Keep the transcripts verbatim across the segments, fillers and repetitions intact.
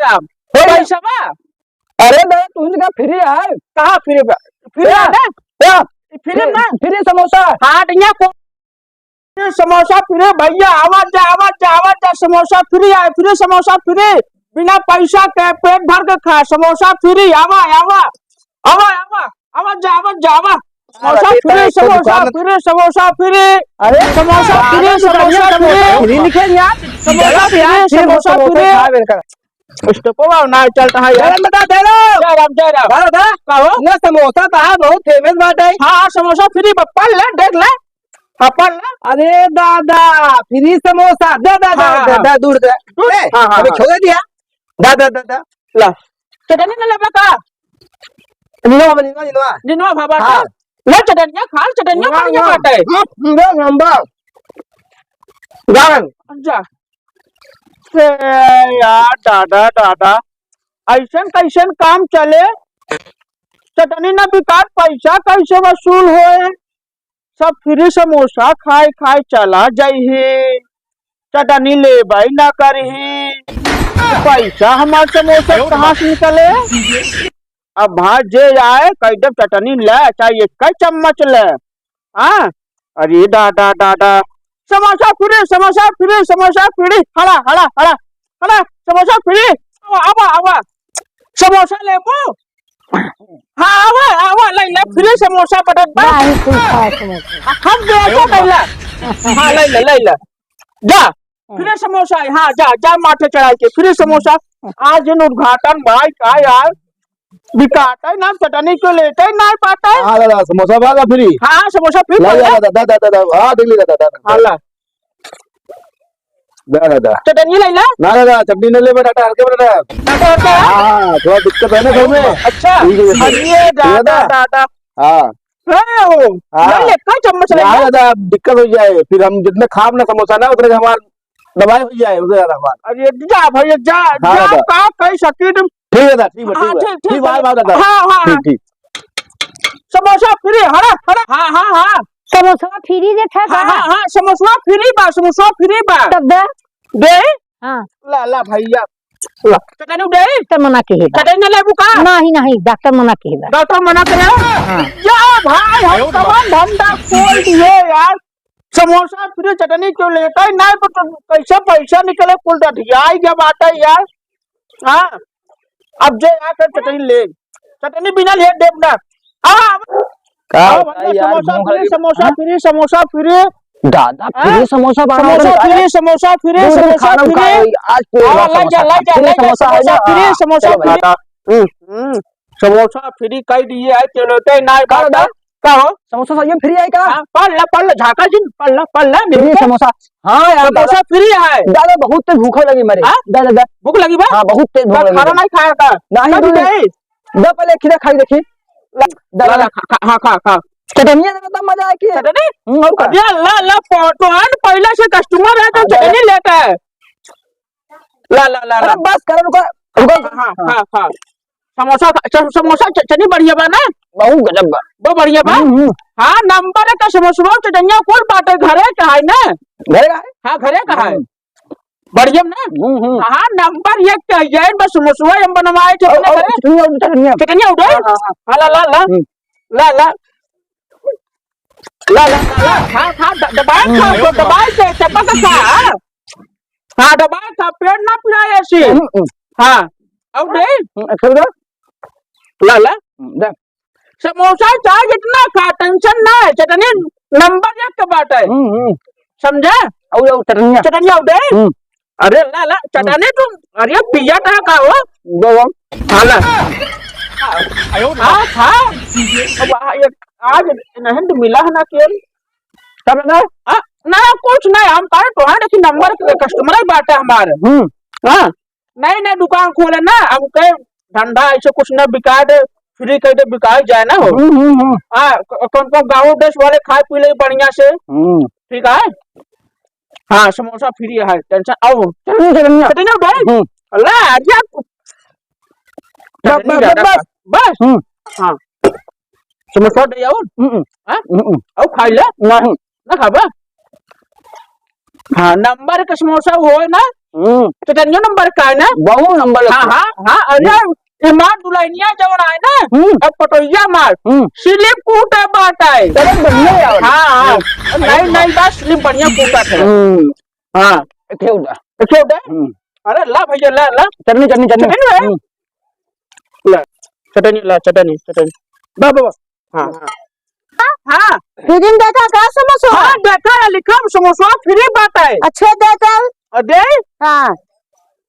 पैसा बा? अरे दादा, तुहन का फ्री है? कहाँ फ्री बा? फ्री है ना? या, फ्री ना? फ्री समोसा। हाँ, तो यहाँ को समोसा फ्री भैया, आवा जा, आवा जा, आवा जा, समोसा फ्री है, फ्री समोसा फ्री, बिना पैसा के पेट भर के खा, समोसा फ्री, आवा, आवा, आवा, आवा, आवा जा, आवा जा, आवा। समोसा अरे, फ्री, एक तो समोसा दुकान फ्री, समोसा फ्री। अरे, समोसा अरे, फ्री, दुकान समोसा समोसा फ्री। फ्री लिखे यार। समोसा फ्री, समोसा फ्री। खा बेर कर। स्टॉपवा ना चलता है यार। जय राम दादा, जय राम। जय राम, जय राम। दादा, का हो? ना समोसा तो है, बहुत फेमस बात है। हाँ, हाँ, समोसा फ्री बा, पढ़ ले, देख ले। हाँ, पढ़ ले। अरे दादा, फ्री समोसा, दे, दे, दे, हाँ, दे, हाँ। दे, दूर दे। दूर? ए, हाँ, हाँ, अबे हाँ। छोड़ दिया। दे, दे, दे, दे। ला। चटनी ना लेबा का? निनवा, निनवा, निनवा। निनवा भाबा हाँ। का? ले चटनिया खा, चटनिया वाह, बढ़िया वाह। बाटे। हाँ, लंबा, लंबा। गान। जा। से यार दादा, दादा, ऐसन कैसन काम चले? चटनी ना बिकात, पैसा कैसे वसूल होए? सब फ्री समोसा खाए खाए चला जाइही, चटनी लेबै ना करही। पैसा हमार समोसा कहाँ से निकले? अब भाई जे आए, कह दे चटनी ले, चाहे एक चम्मच ले। हाँ? अरे दादा, दादा, समोसा फ्री, समोसा फ्री, समोसा फ्री, हड़ा, हड़ा, हड़ा, हड़ा, समोसा फ्री। आवा, आवा, आवा। समोसा लेबू? हाँ, आवा, आवा, ले ले, फ्री समोसा बटन पर। नहीं, तू खा समोसा। हम दे तो कैला। हाँ, ले ले, ले ले। जा, फ्री समोसा है, हाँ, जा, जा, माथे चढ़ाई के, फ्री समोसा। आज दिन उद्घाटन भाई का यार, बिकाता है ना, चटनी क्यों लेते हैं, ना पाता है। हाँ, दादा, समोसा बा का फ्री? हाँ, हाँ, समोसा फ्री ला, बा। ला, ला, दा, दा, दा, दा, हाँ, देख ली, दा, दा, दा, दा। हाँ, ला। दा, दा, दा। चटनी लाई ला। ना, दादा, चटनी नहीं लेबे, डॉक्टर, हल्के में, डॉक्टर। डॉक्टर, हल्के? हाँ, हाँ, थोड़ा दिक्कत है ना घर में। अच्छा। ठीक है, ठीक है। अरे, ठीक है, दादा, दा? दादा। हाँ। हाँ, हो। हाँ। ले, ले, कई चम्मच ले ना, ले। दादा, दिक्कत हो जाए, फिर हम जितने खाब ना समोसा ना, उतने हमार दवाई हो जाए, उसे ज्यादा हमार। अरे जा भैया, जा, हाँ, जा, दादा। का कही सकी तुम? ठीक है दादा, ठीक है, हाँ, ठीक है। ठीक, ठीक, ठीक, बाय, बाय दादा। हाँ, हाँ, ठीक, हाँ। ठीक। समोसा फ्री, हरा, हरा। हाँ, हाँ, हाँ। समोसा फ्री देत है हाँ, का? हाँ, हाँ, समोसा फ्री बा, समोसा फ्री बा। तब दे। दे? हाँ। ला, ला भैया। ला, चटनी दे? डॉक्टर मना किहे बा। चटनी ना लेबू का? नहीं, नहीं, डॉक्टर मना किहे बा। डॉक्टर मना करे? हाँ। या भाई, हम कवन धंधा खोल दिए यार? समोसा फ्री, चटनी क्यों लेता है? नहीं, तो कैसे पैसा निकले, कुल डधियाई गया बात है यार। हाँ, अब जे आके चटनी ले, चटनी बिना लिए देब ना। हाँ, का आओ बताई भैया, यार, समोसा भूख फ्री, लगी। समोसा हाँ? फ्री, समोसा फ्री। दादा, हाँ? फ्री समोसा बना समोसा रहा है। फ्री, समोसा फ्री, दूध में समोसा खाना फ्री। खाओ, आज फ्री आओ, वाला लाई जा, समोसा। लाई जा, फ्री लाई जा, समोसा है समोसा ना? फ्री, हाँ, समोसा चलो फ्री। भाई। हम्म, हम्म, समोसा फ्री कह दिए है, चलो, ते ना का बात दादा? है। का हो? समोसा सही में फ्री है का? हाँ, पढ़ ला, पढ़ ला, झाका जी, पढ़ ला, पढ़ ला, फ्री मिलता। समोसा। हाँ यार, समोसा दादा। फ्री है। दादा, बहुत तेज भूख लगी मरे। हाँ? दादा, दादा। भूख लगी बा? हाँ, बहुत तेज भूख का लगी खाना मरे। नहीं खाया का? नहीं, कभी दूध नहीं। दे, पहले खीरा खाई देखी। ला, दादा, ला, ला। खा, खा, हाँ, खा, खा। चटनिया देना तब मजा आए कि चटनी? हम्म, और का? अरे ला, ला, पो-, तोहार पहले से कस्टमर है तो हाँ, ला, ला। चटनी लेता है। ला, ला, ला, अरे ला। बस करो, रुको, रुको। हाँ, हाँ, हाँ, हाँ। समोसा खा-, च-, समोसा च-, चटनी बढ़िया बा ना? बहुत गजब बा। बहुत बढ़िया बा? हम्म, हम्म। हाँ, नंबर एक का समोसा, चटनिया कुल बाटे घरे का है ना? घरे का है? हाँ, घरे का है। हम्म। बढ़िया ना? हम्म, हम्म। हाँ, नंबर एक का है, बस समोसा हम बनवाए थे और, अपने और घरे। चटनिया, और चटनिया। चटनिया उठे? हाँ, हाँ, हाँ। हाँ, ला, ला, ला। हम्म। ला, ला। ला, ला, ला, ला। खा, खा, द-, दबाए खा, हम्म। दबाए के, चपक खा। हाँ, दबाए खा, पेट ना पिराए ऐसे। हम्म, हम्म। हाँ, अब दे। हम्म, अच्छा, दे। ला, ला। हम्म, दे। समोसा चाहे जितना खा, tension ना है, चटनी नंबर एक के बात है। हम्म, हम्म। समझा? और, और चटनिया। चटनिया उठे? हम्म। अरे ला, ला, चटनी तुम, अरे पिया था का हो? दो, दो। हाँ, ला। हाँ, खा। अब आ, ये, आज नहीं तो मिला है ना केल। तब ना? आ, ना, कुछ नहीं, हम कहे तो है, लेकिन नंबर के कस्टमर ही बात है हमारे। हम्म। हाँ, नहीं, नहीं, दुकान खोले ना, हम कहे धंधा ऐसे कुछ ना बिकाए दे, फ्री कर दे, बिकाए जाए ना हो। हम्म, हम्म, हम्म। हाँ, क-, कौन कौन गाँव देश वाले खाए पी ले बढ़िया से। हम्म। ठीक है? हाँ, समोसा फ्री है, tension, आओ। चटनी, चटनी। चटनी उठाई? हम्म। ला, आजा। बस, चटनी बस, ज्यादा बस, खा। बस। हम्म। हाँ। समोसा दे आओ। हम्म। हाँ? हम्म। आओ, खाई ले। नहीं। ना खाबा? हाँ, नंबर के समोसा होए ना, हम्म। चटनियो नंबर का है ना? बहुत नंबर हाँ, का। हाँ, हाँ, अरे, हम्म। ये मार दुल्हनिया जवन आए ना, हम्म। अब पटोहिया मार, हम्म। स्लिम कूट बाटे। चलो, बढ़िया यार। हाँ, हाँ। हम्म। नहीं, नहीं, बस स्लिम बढ़िया कूट है। हम्म। हाँ। एक ठे उड़ा। एक ठे उड़ा? हम्म। अरे, ला भैया, ला, ला। चटनी, चटनी, चटनी। चटनी है? हम्म। ला, चटनी ला, चटनी, चटनी। बा, बा, बा। हाँ, हाँ। हाँ। फ्री में देता का समोसा? हाँ, देखा है, लिखा है, समोसा फ्री बाटे। अच्छे देता। अ, दे? हाँ।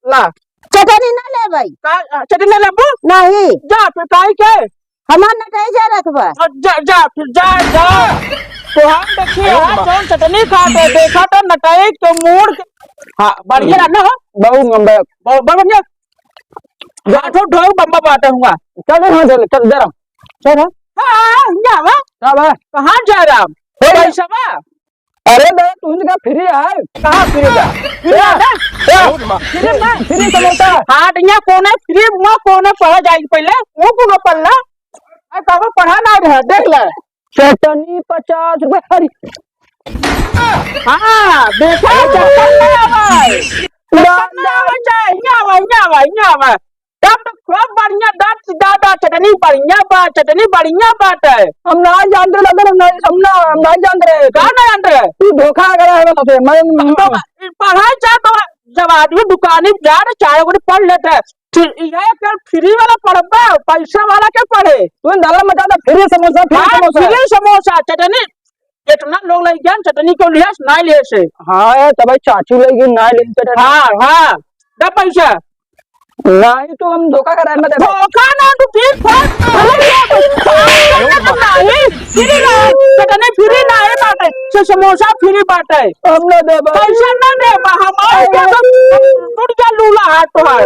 ला। चटनी ना लेबै। का, अ, चटनी ना लेबू? नहीं। जा, फिर काहे के? हमार नटाई जा रखबा। अ, जा, जा, फिर जा, जा। तो हम देखिए, अरे हाँ, माँ। जौन चटनी खात है, देखा तो नटाई के मूड़ के। हाँ, बढ़िया ना हो? बहुत नंबर। बहुत, बहुत बढ़िया। आठों ढोल बम्बा बाटे हुआ। चल रे, हाँ, चल, चल, जा रहा हूँ। चल, हाँ। हाँ, हाँ, हाँ, हियाँ आवा। का बा? कहाँ जा रहा? हो भाई। पैसा बा? अरे बे, तू इनका फ्री है। कहाँ फ्री बा? फ्री है ना? क्या? फ्री बा? फ्री समोसा। हाँ, तो यहाँ कौन है? फ्री में कौन है? पढ़ा जाए पहले। वो कौन पढ़ला? आ, कहाँ पढ़ा ना रहा? देख ले। चटनी पचास रुपए, अरे। हाँ, देखा, चक्कर ना आवे। चक्कर ना आवे, जा, हियाँ आवा, हियाँ आवा, हियाँ आवा। तब तो खूब बढ़िया, दस से ज्यादा चटनी बढ़िया बा, चटनी बढ़िया बाटे। हम ना जानते रहे, हम ना, हम ना, हम ना जानते रहे। का ना जानते रहे? तू धोखा करा है बस, मैं तो पढ़ाई जा तो जब आदमी दुकानी पे जा रहे, चाय ओकरे पढ़ लेते हैं। फिर यह कर फ्री वाला पढ़बा, पैसा वाला के पढ़े? तू दादा मचा दे, फ्री समोसा, फ्री हाँ, समोसा। फ्री समोसा, चटनी। इतना लोग लइ गया, चटनी क्यों लिया, ना लिए से। हाँ, ये तो भाई चाचू लइ गई, ना लिए चटनी। हाँ, हाँ, दे पैसा। नहीं तो हम धोखा कराए, मत दे। धोखा ना, तू ठीक बात। नहीं, फ्री ना, चटनी फ्री ना है बाटे, से समोसा फ्री बाटे। हम ना देबा। पैसा ना देबा, हम आए अरे। देबा, हम टूट गया लूला हाथ तोहार।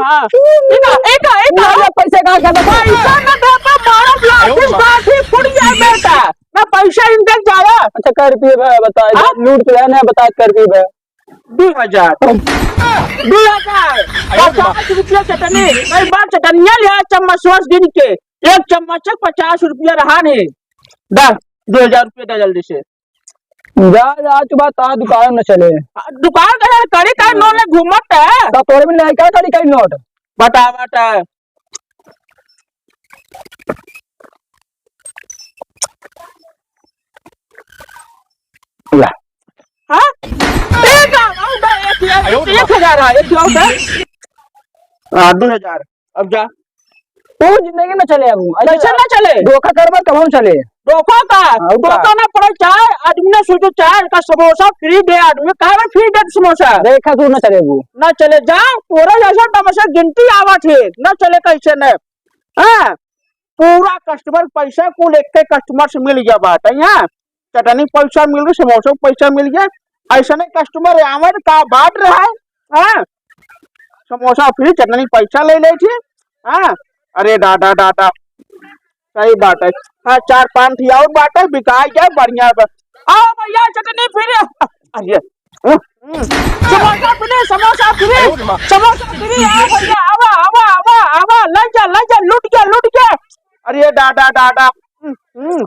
हाँ। इका, इका, इका। ना, ना, पैसा कहाँ, कहाँ, कहाँ? पैसा ना देबा, मारब लाठी, लाठी फूट जाए बेटा। ना पैसा इनके जाया। अच्छा, कर पिए बा, बता, हाँ? लूट तो है ना, बता, कर पिए बा। दो हजार। दो हजार। पचास रुपया चटनी। कई बार चटनिया लिया, चम्मच सोच दिन के। एक चम्मच के पचास रुपया रहा नहीं। दा, दो हजार रुपया दे जल्दी से। जा, जा, आज के बाद तार दुकान न चले। आ, दुकान का यार, कड़ी का नोट ले घूमत है। तो तोरे में नहीं का कड़ी का नोट? बता, बता। ला। हाँ? एक आ, आऊ बा, एक, एक, एक हजार आ, एक आऊ बा। हाँ, दो हजार। अब जा। तू जिंदगी में चले अब। कैसे ना चले? धोखा करबा तब हम चले। धोखा का? हाँ, धोखा का? ना पड़े, चाहे आदमी ने सोचो, चाहे का समोसा फ्री दे आदमी, काहे में फ्री दे समोसा? देखा तू ना चले वो। ना चले, जा, तोरा जैसा तमाशा गिनती आवत है, ना चले कैसे ने। हाँ, पूरा कस्टमर पैसा कुल एक के कस्टमर से मिल गया बात है, हाँ। चटनी पैसा मिल गया, समोसा पैसा मिल गया, ऐसा नहीं कस्टमर आवन का बाट रहा है, हाँ। समोसा फ्री, चटनी पैसा ले ले थी, हाँ। अरे दादा, दादा, सही बात है। हाँ, चार पाँच थी और बात है, बिकाई जाए, बढ़िया बा। आओ भैया, चटनी फ्री। अरे, हम्म, समोसा फ्री, समोसा फ्री, समोसा फ्री, आओ भैया, आवा, आवा, आवा, आवा, ले जा, ले जा, लूट गया, लूट गया। अरे दादा, दादा, हम्म, हम्म,